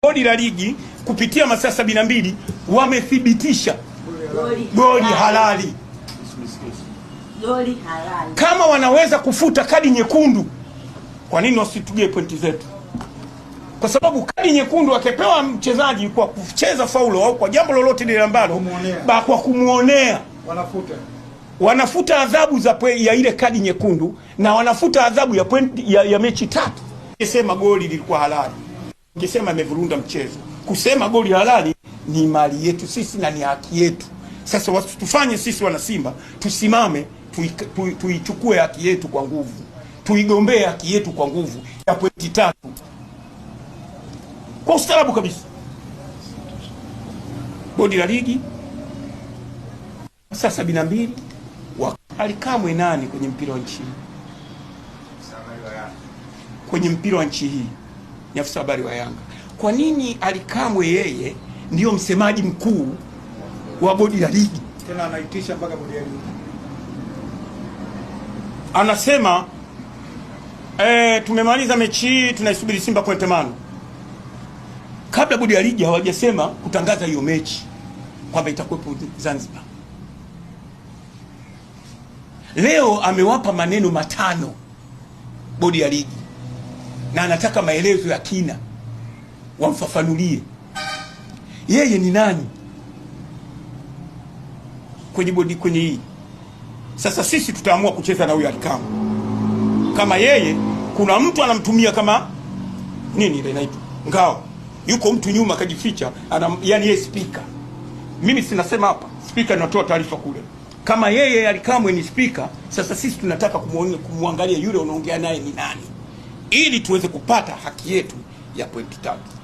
Bodi la ligi kupitia masaa 72 wamethibitisha goli halali. Goli halali. Kama wanaweza kufuta kadi nyekundu, kwa nini wasitugie pointi zetu? Kwa sababu kadi nyekundu akipewa mchezaji kwa kucheza faulo au kwa jambo lolote lile ambalo kwa kumuonea, wanafuta adhabu za ya ile kadi nyekundu na wanafuta adhabu ya pointi ya mechi tatu. Kisema goli lilikuwa halali, kisema imevurunda mchezo. Kusema goli halali ni mali yetu sisi na ni haki yetu. Sasa tufanye sisi wana Simba tusimame, tuichukue haki yetu kwa nguvu, tuigombee haki yetu kwa nguvu ya pointi tatu kwa ustaarabu kabisa. Bodi la ligi sasa 72 Alikamwe nani kwenye mpira wa nchi? Kwenye mpira wa nchi hii ni afisa habari wa Yanga. Kwa nini Alikamwe yeye ndio msemaji mkuu wa bodi la ligi? Tena anaitisha mpaka bodi ya ligi. Anasema tumemaliza mechi hii, tunaisubiri Simba kwa temano. Kabla bodi ya ligi hawajasema kutangaza hiyo mechi kwamba itakuwepo Zanzibar. Leo amewapa maneno matano bodi ya ligi na anataka maelezo ya kina, wamfafanulie yeye ni nani kwenye bodi, kwenye hii. Sasa sisi tutaamua kucheza na huyu Alikamwe. Kama yeye kuna mtu anamtumia kama nini ile inaitwa ngao, yuko mtu nyuma kajificha, yani yeye speaker. Mimi sinasema hapa, speaker anatoa taarifa kule. Kama yeye Alikamwe ni speaker, sasa sisi tunataka kumwangalia yule unaongea naye ni nani, ili tuweze kupata haki yetu ya pointi tatu.